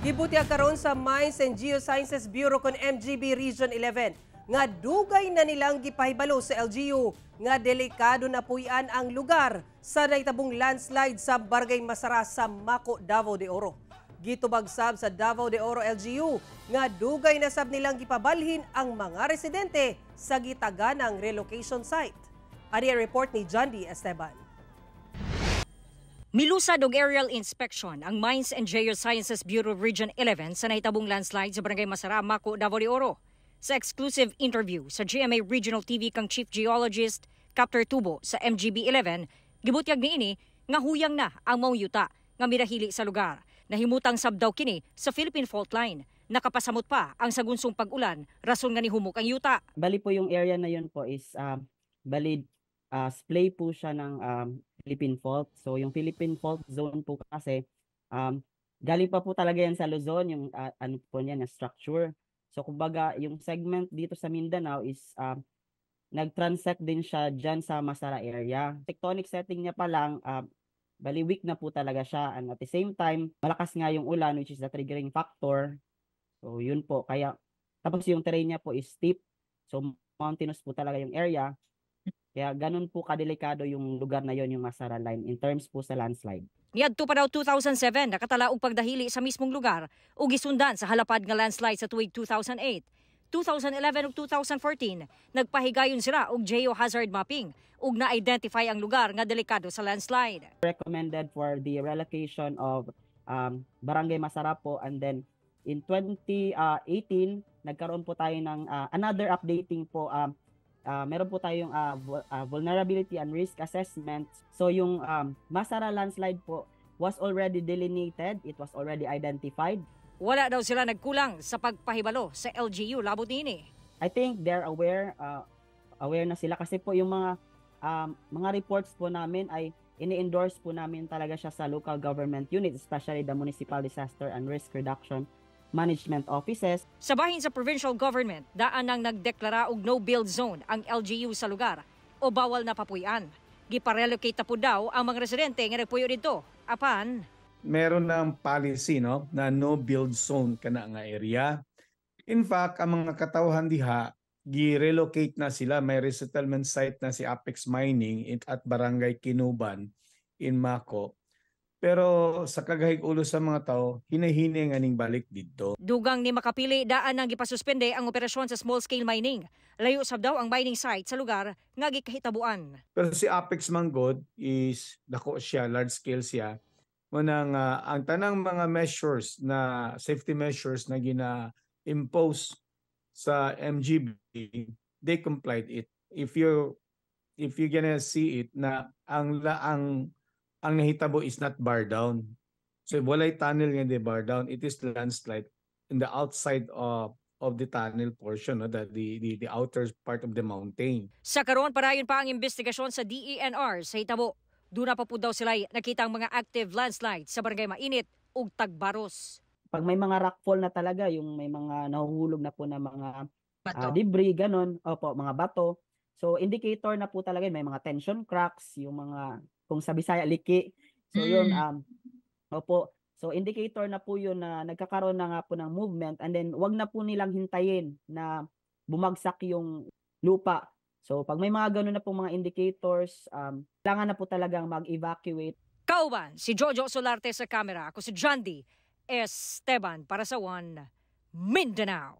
Gibutyag karon sa Mines and Geosciences Bureau kon MGB Region 11 nga dugay na nilang gipahibalo sa LGU nga delikado na puy-an ang lugar sa nahitabong landslide sa Barangay Masara sa Maco, Davao de Oro. Gitubag sab sa Davao de Oro LGU nga dugay na sab nilang gipabalhin ang mga residente sa gitaganang relocation site. Ani ang report ni John D. Esteban. Milusad og aerial inspection ang Mines and Geosciences Bureau Region 11 sa nahitabong landslide sa Barangay Masara, Maco, Davao de Oro. Sa exclusive interview sa GMA Regional TV kang Chief Geologist Captor Tubo sa MGB 11, gibutyag niini nga huyang na ang maong yuta nga mirahili sa lugar. Nahimutang sab daw kini sa Philippine Fault Line. Nakapasamot pa ang sagunsong pag-ulan, rason nga nihumok ang yuta. Bali po, yung area na yun po is bali splay po siya ng Philippine Fault. So yung Philippine Fault Zone po kasi galing pa po talaga yan sa Luzon, yung ano po niyan, na structure. So kumbaga, yung segment dito sa Mindanao is nag-transect din siya dyan sa Masara area. Tectonic setting niya pa lang, bali weak na po talaga siya, and at the same time, malakas nga yung ulan, which is the triggering factor. So yun po, kaya tapos yung terrain niya po is steep. So mountainous po talaga yung area. Kaya ganun po kadelikado yung lugar na yon, yung Masara Line, in terms po sa landslide. Niadto pa daw 2007 nakatala og pagdahili sa mismong lugar ug gisundan sa halapad nga landslide sa tuig 2008. 2011 ug 2014, nagpahigayon sila og geohazard mapping ug na-identify ang lugar nga delikado sa landslide. Recommended for the relocation of Barangay Masara po, and then in 2018 nagkaroon po tayo ng another updating po, meron po tayong vulnerability and risk assessment. So yung Masara landslide po was already delineated, it was already identified. Wala daw sila nagkulang sa pagpahibalo sa LGU labot niini. I think they're aware, aware na sila kasi po yung mga reports po namin ay ini-endorse po namin talaga siya sa local government unit, especially the Municipal Disaster and Risk Reduction Management Offices. Sa bahin sa provincial government, daan nang nagdeklara og no-build zone ang LGU sa lugar o bawal na papuy-an. Giparelocate na po daw ang mga residente nga nagpuyo didto. Apan, meron ng policy, no, na no build zone kana nga area. In fact, ang mga katawhan diha, gi-relocate na sila, may resettlement site na si Apex Mining at Barangay Kinuban in Maco. Pero sa kagahig ulo sa mga tao, hinay-hinay nga ning balik didto. Dugang ni makapili, daan nang gipasuspende ang operasyon sa small scale mining. Layo sab daw ang mining site sa lugar nga gikahitabuan. Pero si Apex manggod is dako siya, large scale siya. Muna nga ang tanang mga measures na safety measures na gina-impose sa MGB, they complied it. If you gonna see it na ang nahitabo is not bar down. So walay tunnel nga di bar down, it is landslide in the outside of the tunnel portion, no, the outer part of the mountain. Sa karon, padayon pa ang investigasyon sa DENR sa hitabo. Duna pa po daw sila nakita ang mga active landslides sa Barangay Mainit ug Tagbaros. Pag may mga rockfall na talaga, yung may mga nahuhulog na po na mga debris, ganun, opo, mga bato. So indicator na po talaga yun, may mga tension cracks, yung mga kung sa Bisaya, liki. So yun, opo. So indicator na po yun na nagkakaroon na nga po ng movement, and then wag na po nilang hintayin na bumagsak yung lupa. So pag may mga ganun na po mga indicators, kailangan na po talagang mag-evacuate. Kauban si Jojo Solarte sa camera. Ako si John D. Esteban para sa One Mindanao.